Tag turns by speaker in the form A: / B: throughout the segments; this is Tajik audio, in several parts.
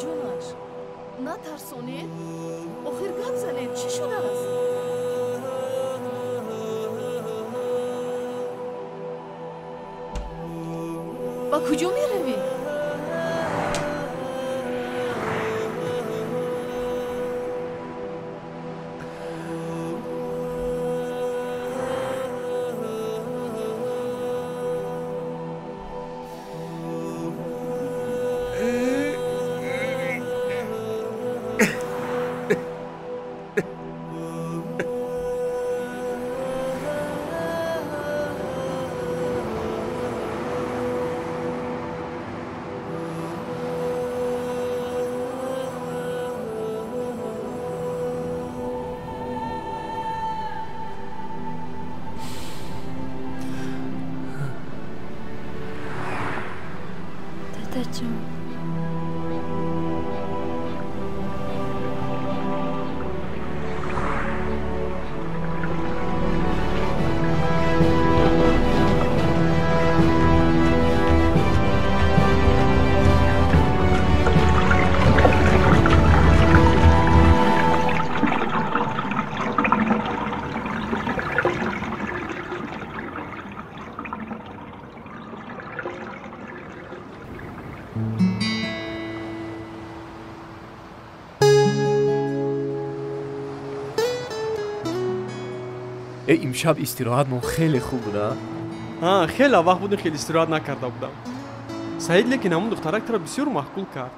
A: Ҷонаш, натарсонед. Охир гап занед, чӣ шудааст? Ба куҷо меравӣ?
B: Имшаб истироҳатмон хеле хуб буда.
C: Хеле вақт будем, хеле истироҳат накарда будам. Саид лекин ҳамон духтарак туро бисёр маъқул кард.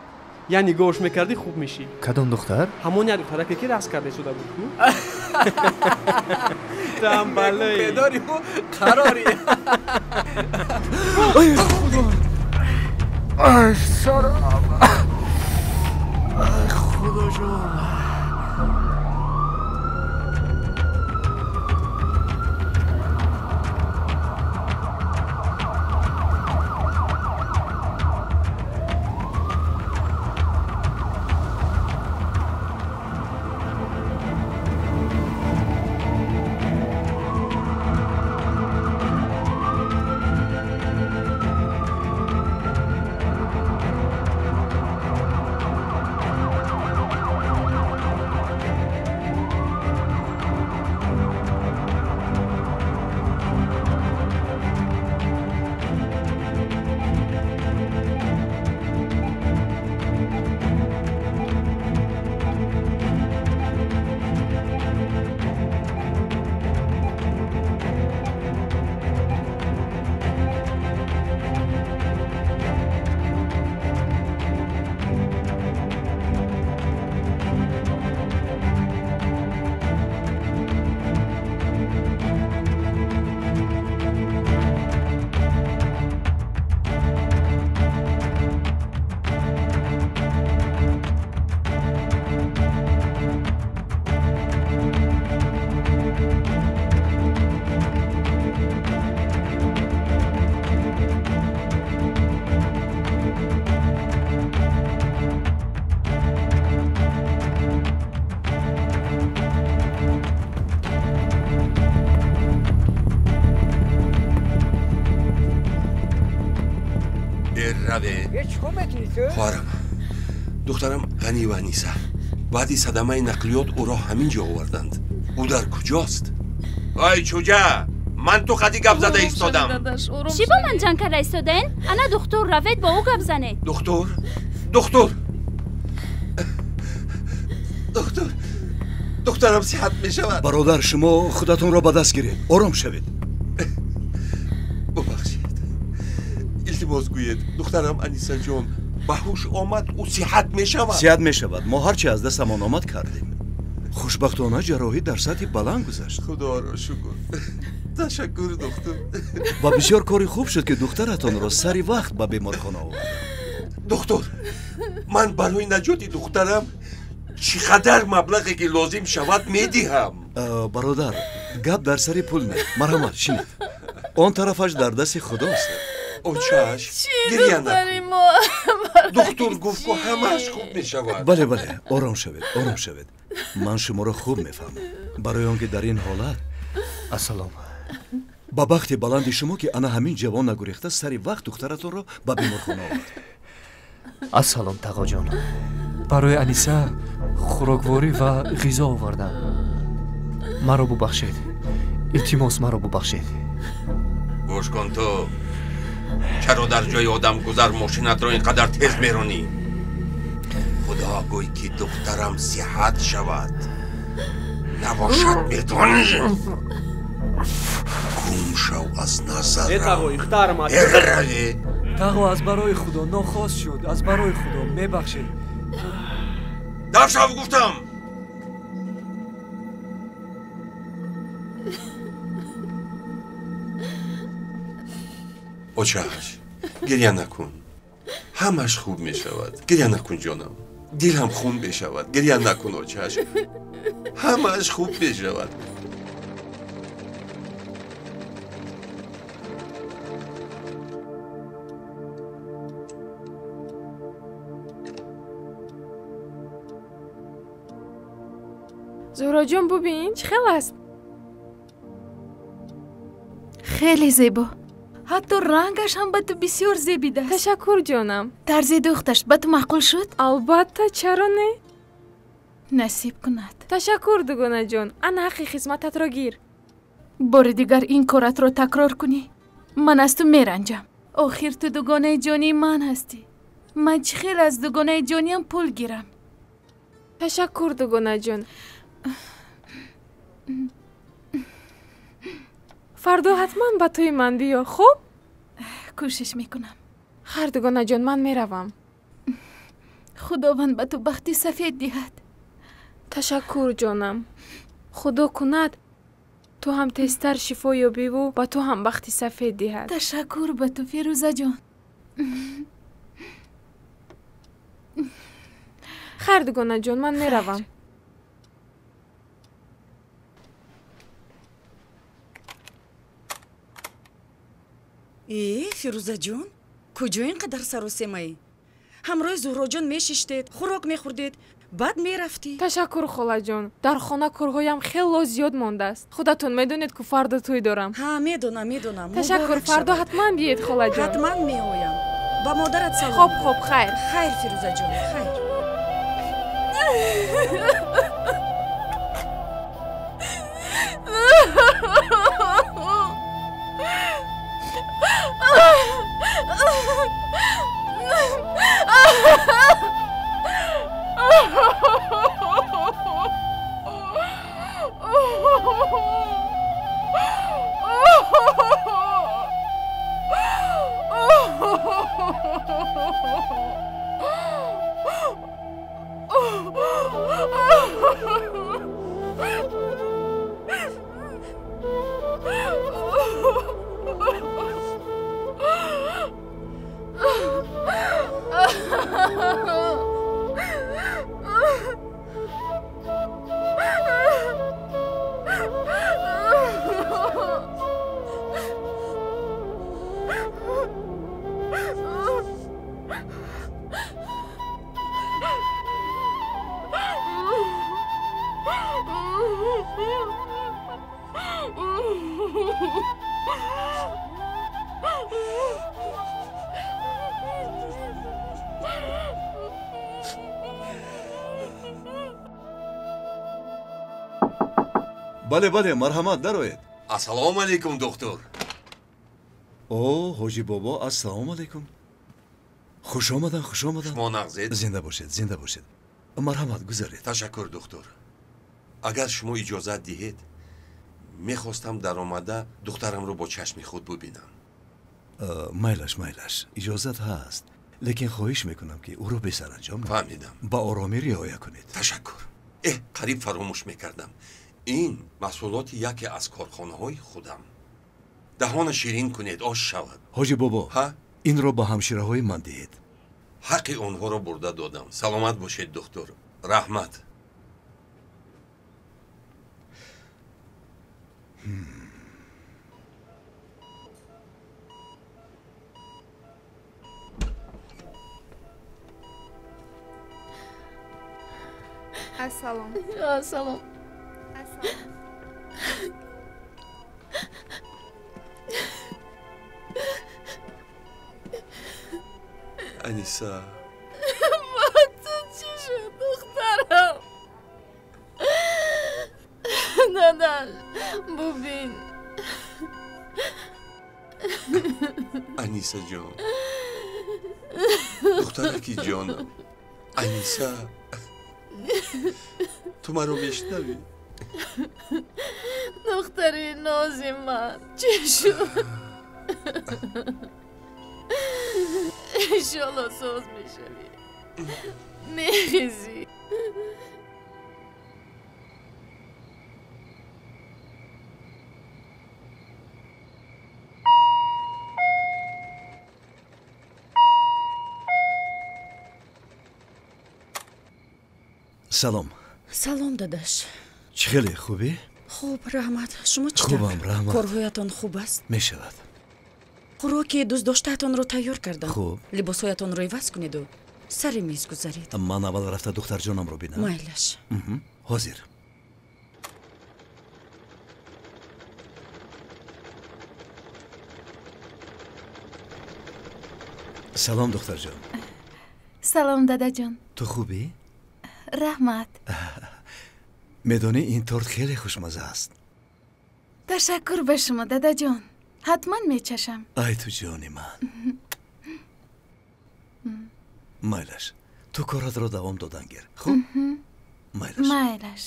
C: Я нигоҳш мекардӣ, хуб мешӣ.
B: Кадом духтар?
C: Ҳамон як духтараке ки рақс карда истода буд ку. Тамбале.
D: Бедорию қарорӣ.
B: Ой, худо. Ай, сарам. Ай, худоҷон.
E: Хоҳарам, духтарам Ғанива Аниса баъди садамаи нақлиёт ӯро ҳамин ҷо оварданд. Ӯ дар куҷост? Ай чӯҷа, ман ту қади гап зада истодам.
F: Чӣ бо ман ҷанг карда истодаен? Ана духтур, равед бо ӯ гап занед.
E: Духтур, духтур, духтур, духтарам сиҳат мешавад.
G: Бародар, шумо худатонро ба даст гиред, ором шавед.
E: Бубахшед, илтимос гӯед, духтарам Анисаҷон ба ҳуш омад, ӯ сиҳат мешавад.
G: Сиҳат мешавад. Мо ҳарчи аз дастамон омад кардем. Хушбахтона ҷарроҳӣ дар сатҳи баланд гузашт.
E: Худоро шукр. Ташаккур, духтур.
G: Ва бисёр кори хуб шуд, ки духтаратонро сари вақт ба беморхона овардам.
E: Духтур, ман барои наҷоти духтарам чӣ қадар маблағе ки лозим шавад медиҳам.
G: Бародар, гап дар сари пул не. Марҳамат, шинед. Он тарафаш дар дасти худост.
E: Очаш, гиря накун. Духтур гуфт, ку ҳамааш хуб мешавад.
G: Бале, бале, ором шавед, ором шавед. Ман шуморо хуб мефаҳмам. Барои он ки дар ин ҳолат
B: ассалом.
G: Ба бахти баланди шумо, ки ана ҳамин ҷавон нагурехта сари вақт духтаратонро ба беморхона овард.
B: Ассалом, тағоҷон. Барои Аниса хӯрокворӣ ва ғизо овардам. Маро бубахшед. Илтимос, маро бубахшед.
E: Гӯш кун ту. Чаро дар ҷои одамгузар мошинатро ин қадар тез меронӣ? Худо гӯй ки духтарам сиҳат шавад. Набошад медонӣ? Гум шав аз назарам.
C: Э тағо, ихтарам.
E: Эравӣ.
D: Тағо, аз барои Худо нохост шуд. Аз барои Худо мебахшед.
E: Дар шав гуфтам. Очаш, гиря накун. Ҳамаш хуб мешавад. Гиря накун, ҷонам. Дилам хун мешавад. Гиря накун, очаш. Ҳамаш хуб мешавад.
H: Зуҳроҷон, бубин, чӣ хел аст?
A: Хеле зебо. Ҳатто рангаш ҳам ба ту бисёр зебидааст.
H: Ташаккур, ҷонам.
A: Тарзи духташ ба ту маъқул шуд?
H: Албатта, чаро не?
A: Насиб кунад.
H: Ташаккур, дугонаҷон. Ана ҳаққи хизмататро гир.
A: Бори дигар ин коратро такрор кунӣ, ман аз ту меранҷам. Охир ту дугонаи ҷонии ман ҳастӣ. Ман чӣ хел аз дугонаи ҷониям пул гирам?
H: Ташаккур, дугонаҷон. Фардо ҳатман ба тӯи ман биё, хуб?
A: Кӯшиш мекунам.
H: Хайр, дугонаҷон, ман меравам.
A: Худованд ба ту бахти сафед диҳад.
H: Ташаккур, ҷонам. Худо кунад ту ҳам тезтар шифо ёбиву ба ту ҳам бахти сафед диҳад.
A: Ташаккур ба ту, Фирӯзаҷон.
H: Хайр, дугонаҷон, ман меравам.
I: Э, Фирӯзаҷон, куҷо ин қадар саросемаӣ? Ҳамроҳи Зуҳроҷон мешиштед, хӯрок мехӯрдед, баъд мерафтӣ.
H: Ташаккур, холаҷон. Дар хона корҳоям хело зиёд мондааст. Худатон медонед, ку фардо тӯй дорам.
I: Ҳа, медонам, медонам.
H: Ташаккур, фардо ҳатман биед, холаҷон.
I: Ҳатман меоям. Ба модарат салом.
H: Хоб, хоб, хайр.
I: Хайр, Фирӯзаҷон, хайр.
G: Бале, бале, марҳамат, дароед.
E: Ассалому алайкум, доктор.
G: О, ҳоҷи бобо, ассалому алайкум. Хуш омадан, хуш омадан.
E: Шумо нағзед?
G: Зинда бошед, зинда бошед. Марҳамат, гузаред.
E: Ташаккур, доктор. Агар шумо иҷозат диҳед, мехостам даромада духтарамро бо чашми худ бубинам.
G: Майлаш, майлаш, иҷозат ҳаст, лекин хоҳиш мекунам, ки ӯро бесаранҷом.
E: Фаҳмидам.
G: Ба оромӣ риоя кунед.
E: Ташаккур. Эҳ, қариб фаромӯш мекардам. Ин маҳсулоти яке аз корхонаҳои худам. Даҳона ширин кунед, ош шавад.
G: Ҳоҷи бобо, инро ба ҳамшираҳои ман диҳед.
E: Ҳаққи онҳоро бурда додам. Саломат бошед, доктор. Раҳмат.
H: Ассалом.
A: Ассалом.
E: Аниса, Аниса ҷон, духтараки ҷонам, Аниса, ту маро мешнавӣ?
A: Духтари нози ман чӣ шуд? Иншолло соз мешавӣ, мехезӣ.
G: Салом.
I: Салом, дадаш.
G: Чӣ хеле хубӣ?
I: Хуб, раҳмат. Шумо чӣ тавр?
G: Хубам, раҳмат.
I: Корҳоятон хуб аст?
G: Мешавад.
I: Хӯроки дӯстдоштаатонро тайёр кардам.
G: Хуб.
I: Либосҳоятонро иваз кунеду сари миз гузаред.
G: Ман аввал рафта духтарҷонамро бинам.
I: Майлаш.
G: Ҳозир. Салом, духтарҷон.
A: Салом, дадаҷон.
G: Ту хубӣ?
A: Раҳмат.
G: Медонӣ, ин торт хеле хушмаза аст.
A: Ташаккур ба шумо, дадаҷон. Ҳатман мечашам.
G: Ай ту ҷони ман. Майлаш, ту коратро давом додан гир. Хуб? Майлаш.
A: Майлаш.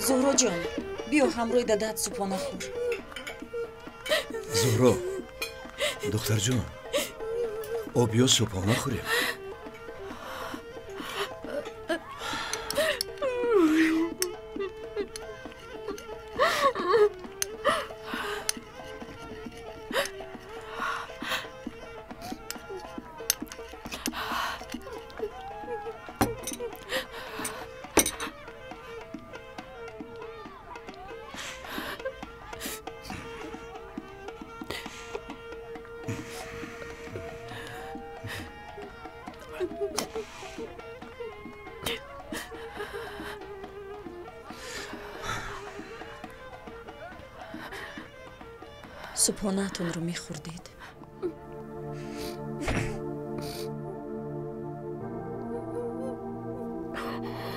I: Зуҳроҷон, биё ҳамроҳи дадаат субҳона хӯр.
G: Зуҳро, духтарҷон, о биё субҳона хӯрем.
I: Субҳонаатонро мехӯрдед.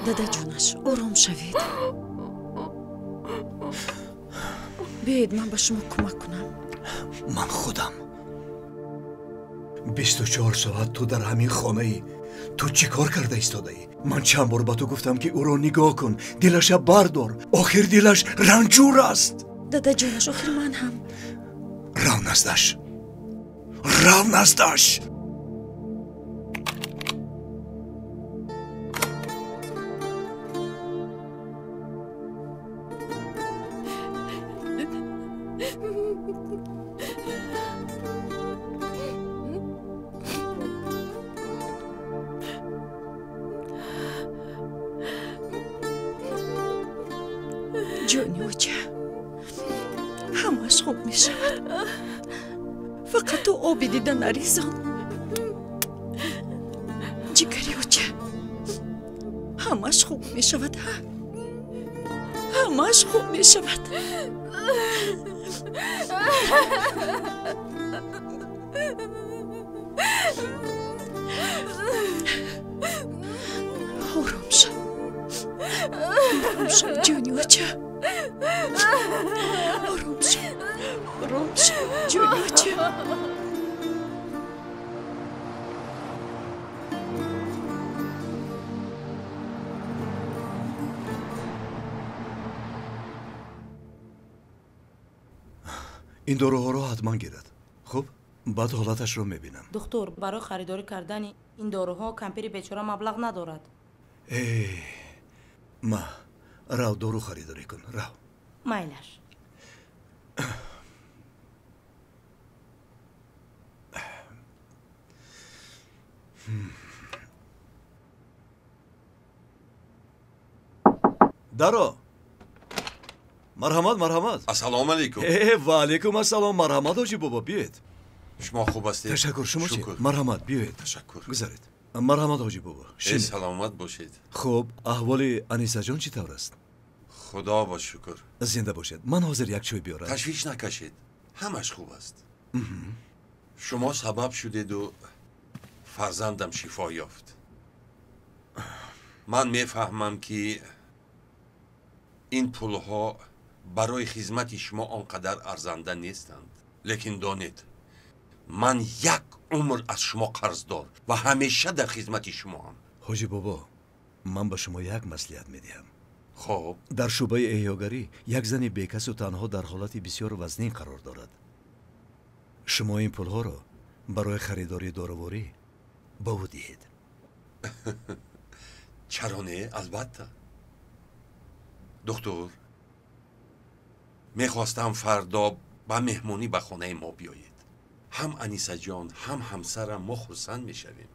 I: Дадаҷонаш, ором шавед. Биёед ман ба шумо кӯмак кунам.
G: Ман худам 24 соат ту дар ҳамин хонаӣ. Ту чӣ кор карда истодаӣ? Ман чанд бор ба ту гуфтам, ки ӯро нигоҳ кун, дилаша бардор. Охир дилаш ранҷур аст.
I: Дадаҷонаш, охир ман ҳам.
G: Рав наздаш, рав наздаш.
I: Ҷони оча, ҳамааш хуб мешавад. Фақат ту оби дида нарезон. Ҷигари оча, ҳамааш хуб мешавад. Ҳамааш хуб мешавад. Ором шав, ором шав, ҷони оча. Ором шав, ором шав, ҷони оча.
G: Ин доруҳоро ҳатман гирад. Хуб, баъд ҳолаташро мебинам.
J: Духтур, барои харидорӣ кардани ин доруҳо кампири бечора маблағ надорад.
G: Э, ма, рав, дору харидорӣ кун, рав.
J: Майлаш.
G: Даро, марҳамат, марҳамат.
E: Ассалому алайкум.
G: Э, ва алайкум ассалом. Марҳамат, ҳоҷи бобо, биёед.
E: Шумо хуб ҳастед?
G: Ташаккур, шумо чӣ?
E: Шукр.
G: Марҳамат, биёед.
E: Ташаккур.
G: Гузаред. Марҳамат, ҳоҷи бобо.
E: Э,
G: шинед.
E: Саломат бошед.
G: Хуб, аҳволи Анисаҷон чӣ тавр аст?
E: Худо ба шукр.
G: Зинда бошед. Ман ҳозир як чой биёрам.
E: Ташвиш накашед, ҳамаш хуб аст. Шумо сабаб шудеду фарзандам шифо ёфт. Ман мефаҳмам, ки ин пулҳо барои хизмати шумо он қадар арзанда нестанд, лекин донед, ман як умр аз шумо қарздор ва ҳамеша дар хизмати шумоам.
G: Ҳоҷи бобо, ман ба шумо як маслиҳат медиҳам.
E: Хоб.
G: Дар шӯъбаи эҳёгарӣ як зани бекасу танҳо дар ҳолати бисёр вазнин қарор дорад. Шумо ин пулҳоро барои харидории доруворӣ ба ӯ диҳед.
E: Чаро не, албатта. Духтур, мехостам фардо ба меҳмонӣ ба хонаи мо биёед. Ҳам Анисаҷон, ҳам ҳамсарам мо хурсанд мешавем.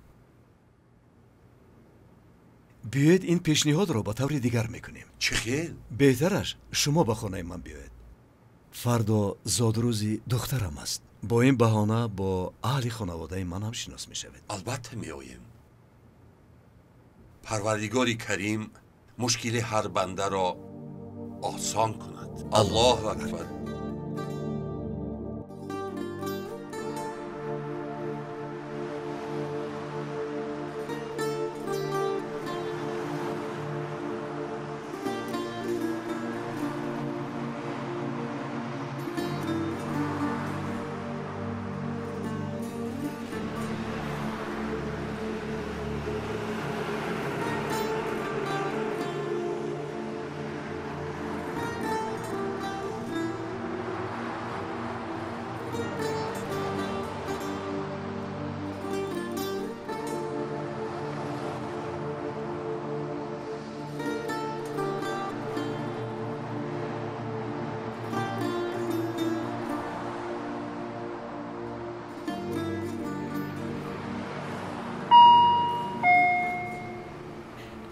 G: Биёед, ин пешниҳодро ба таври дигар мекунем.
E: Чӣ хел?
G: Беҳтараш шумо ба хонаи ман биёед. Фардо зодрӯзи духтарам аст. Бо ин баҳона бо аҳли хонаводаи ман ҳам шинос мешавед.
E: Албатта меоем. Парвардигори карим мушкили ҳар бандаро осон кунад. Аллоҳу акбар.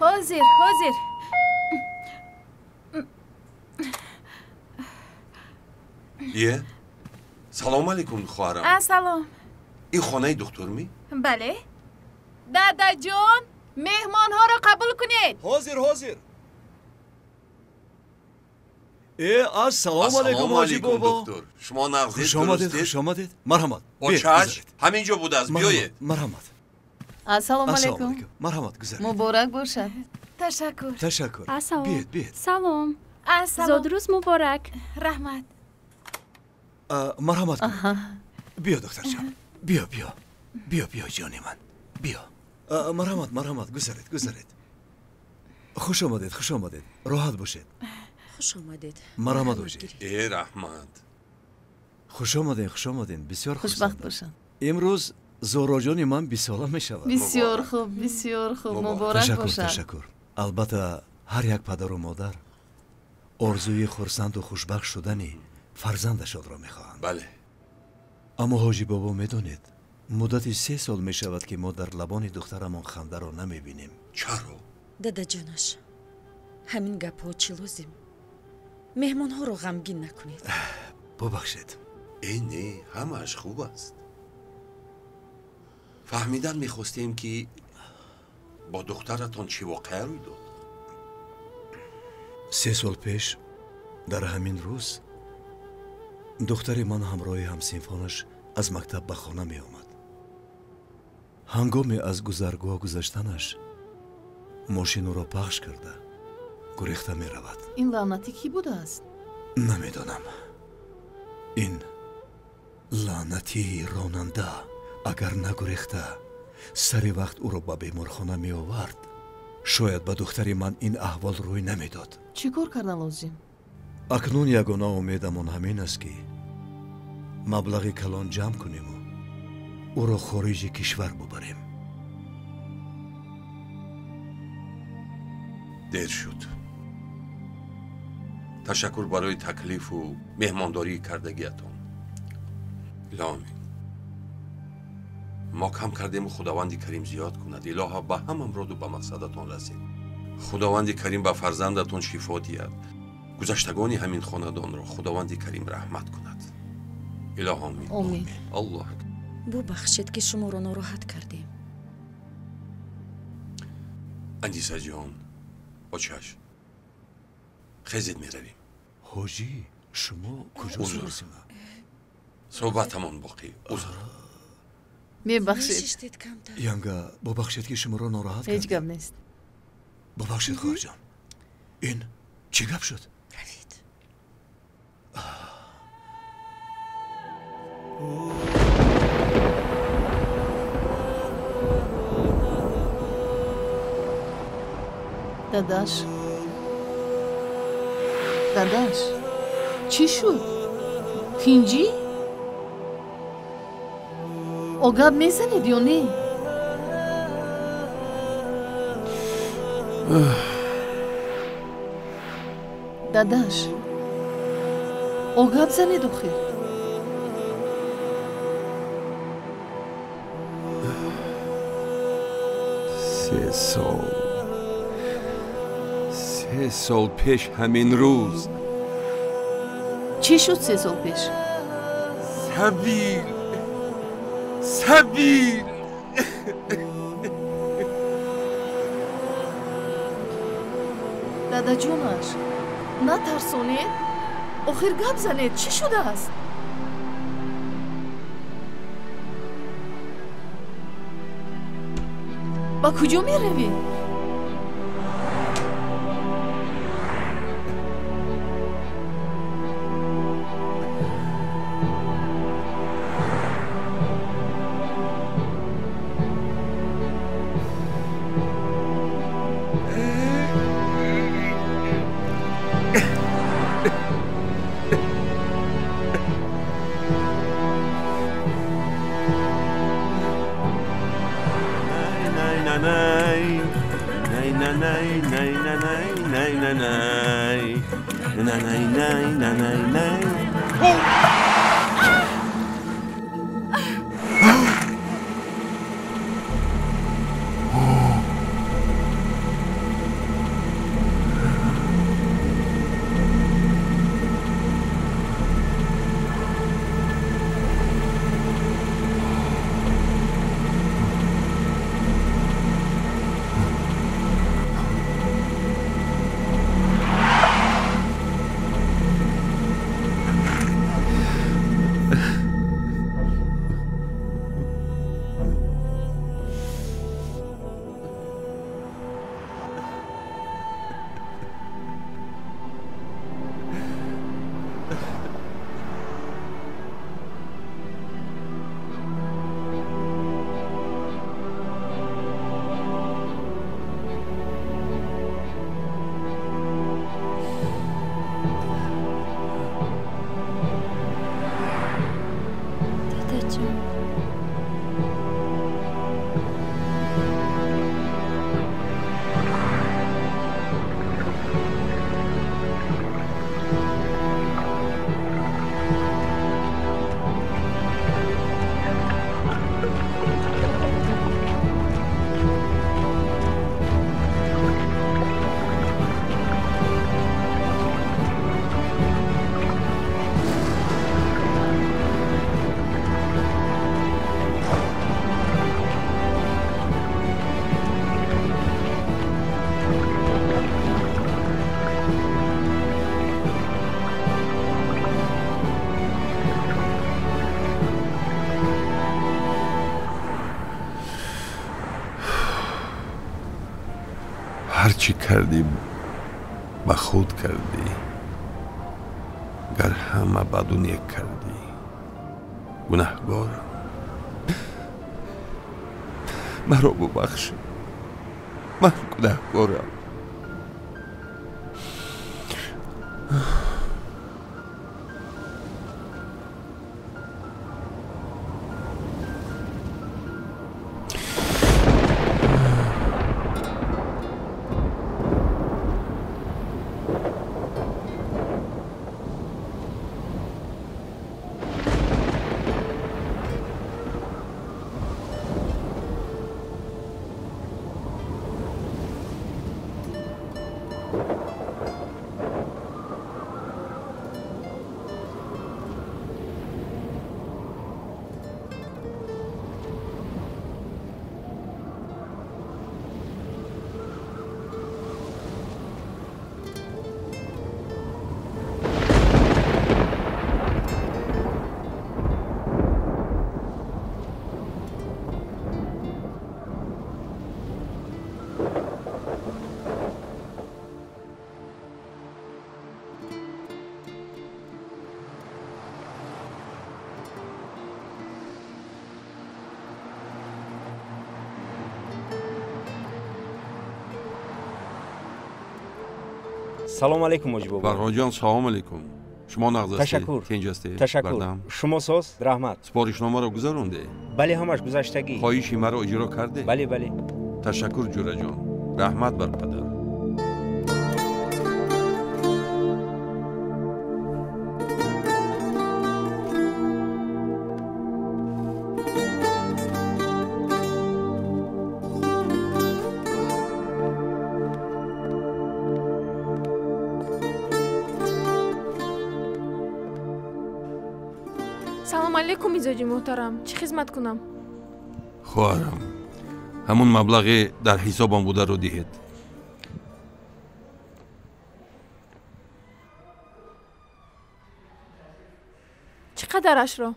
A: Ҳозир, ҳозир.
E: Е, салому алайкум, хоҳарам.
A: Салом.
E: Ин хонаи духтурмӣ?
A: Бале. Дадаҷон, меҳмонҳоро қабул кунед.
G: Ҳозир, ҳозир. Э, ассалому алайкум, ҳоҷи бобо.
E: Духтур, шумо нағзед?
G: Хуш омадед, хуш омадед. Марҳамат.
E: Очаш ҳамин ҷо будааст, биёед.
G: Марҳамат.
K: Ассалому алайкум.
G: Марҳамат, гузаред.
K: Муборак бошад.
A: Ташаккур.
G: Ташаккур.
F: Ассалом.
G: Биёед, биёед.
F: Салом.
A: Ассалом.
F: Зодрӯз муборак.
A: Раҳмат.
G: Марҳамат кун. Биё, духтарҷон. Биё, биё. Биё, биё, ҷони ман. Биё. Марҳамат, марҳамат, гузаред, гузаред. Хуш омадед, хуш омадед. Роҳат бошед.
I: Хуш омадед.
G: Марҳамат, ҳоҷӣ.
E: Э, раҳмат.
G: Хуш омадед, хуш омадед. Бисёр
K: хушбахт бошанд.
G: Имрӯз Зуҳроҷони ман 20 сола мешавад.
K: Бисёр хуб, бисёр хуб, муборак бошад.
G: Ташаккур. Албатта, ҳар як падару модар орзуи хурсанду хушбахт шудани фарзандашонро мехоҳанд.
E: Бале.
G: Аммо, ҳоҷи бобо, медонед, муддати 3 сол мешавад, ки мо дар лабони духтарамон хандаро намебинем.
E: Чаро?
I: Дадаҷонаш, ҳамин гапҳо чӣ лозим? Меҳмонҳоро ғамгин накунед.
G: Бубахшед.
E: Э, не, ҳамааш хуб аст. Фаҳмидан мехостем, ки бо духтаратон чӣ воқеа рӯй дод.
G: 3 сол пеш дар ҳамин рӯз духтари ман ҳамроҳи ҳамсинфонаш аз мактаб ба хона меомад. Ҳангоме аз гузаргоҳ гузаштанаш мошин ӯро пахш карда гурехта меравад.
K: Ин лаънатӣ кӣ будааст?
G: Намедонам. Ин лаънатии ронанда агар нагурехта, сари вақт ӯро ба беморхона меовард, шояд ба духтари ман ин аҳвол рӯй намедод.
K: Чӣ кор кардан лозим?
G: Акнун ягона умедамон ҳамин аст, ки маблағи калон ҷамъ кунему ӯро хориҷи кишвар бубарем.
E: Дер шуд. Ташаккур барои таклифу меҳмондории кардагиатон. Илоҳо, мо кам кардему, Худованди Карим зиёд кунад. Илоҳо, ба ҳама муроду ба мақсадатон расед. Худованди Карим ба фарзандатон шифо диҳад. Гузаштагони ҳамин хонадонро Худованди Карим раҳмат кунад. Илоҳо, омин.
K: Омин.
E: Аллоҳ акбар.
I: Бубахшед, ки шуморо нороҳат кардем.
E: Анисаҷон, очаш, хезед, меравем.
G: Ҳоҷӣ, шумо куҷо?
E: Узр, суҳбатамон боқӣ. Узр.
K: Мебахшед.
G: Янга, бубахшед, ки шуморо нороҳат
K: Ҳеҷ гап нест.
G: Бубахшед, хоҳарҷон. Ин чӣ гап шуд?
I: Равед.
K: Дадаш, дадаш, чӣ шуд? Тинҷӣ? О гап мезанед ё не? Дадаш, о гап занед охир.
E: 3 сол, 3 сол пеш ҳамин рӯз.
K: Чӣ шуд 3 сол пеш?
E: Сабил, Сабил.
K: Дадаҷонаш, натарсонед охир, гап занед, чӣ шудааст? Ба куҷо меравед?
E: Ҳарчӣ кардӣ, ба худ кардӣ, гар ҳама баду нек кардӣ, гунаҳгорам, маро бубахш, ман гунаҳгорам.
J: Салом алейкум, ҳоҷи бобо.
E: Фарҳодҷон, салом алейкум. Шумо нағз ҳастед?
J: Ташаккур.
E: Тинҷ ҳастед?
J: Ташаккур. Шумо соз? Раҳмат.
E: Супоришномаро гузаронде?
J: Бале, ҳамаш гузаштагӣ.
E: Хоҳиши маро иҷро карде?
J: Бале, бале.
E: Ташаккур, ҷураҷон. Раҳмат бар падар.
H: Салом алейкум, мизоҷи муҳтарам. Чӣ хизмат кунам?
E: Хоҳарам, ҳамун маблағе дар ҳисобам бударо диҳед.
H: Чӣ қадарашро?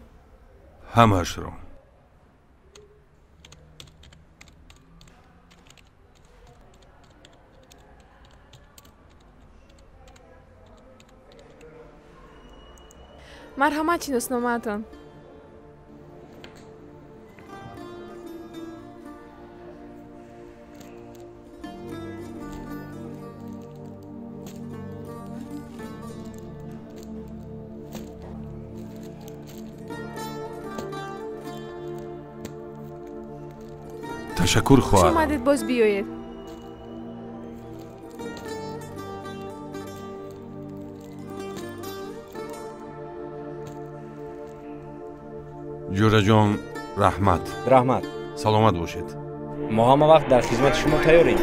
E: Ҳамаашро.
H: Марҳамат, шиносномаатон.
E: Ташаккур, хоҳар.
H: Хуш омадед, боз биёед.
E: Ҷураҷон, раҳмат.
J: Раҳмат.
E: Саломат бошед.
J: Мо ҳама вақт дар хизмати шумо тайёрем.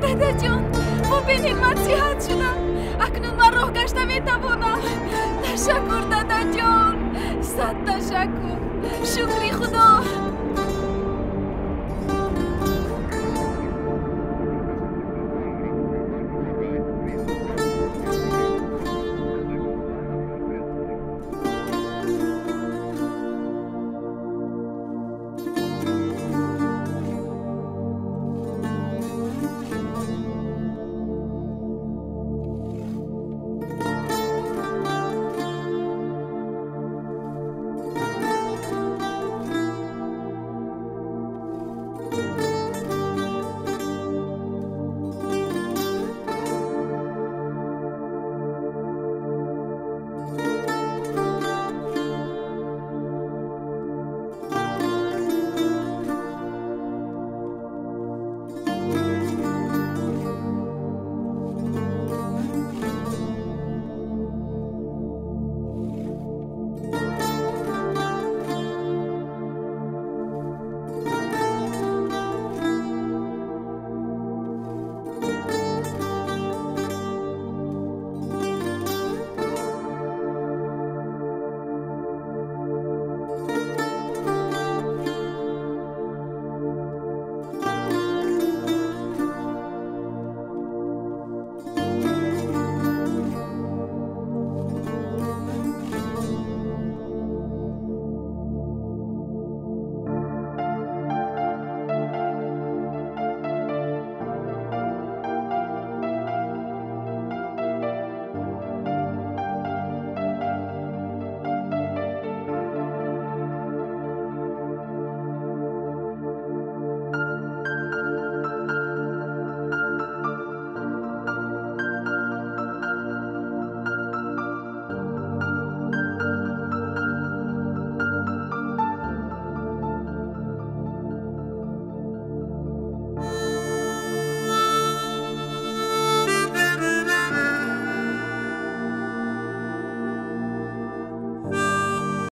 A: Дадаҷон, бубинед, ман сиҳат шудам. Акнун ман роҳ гашта метавонам. Ташаккур, дадаҷон, сад ташаккур.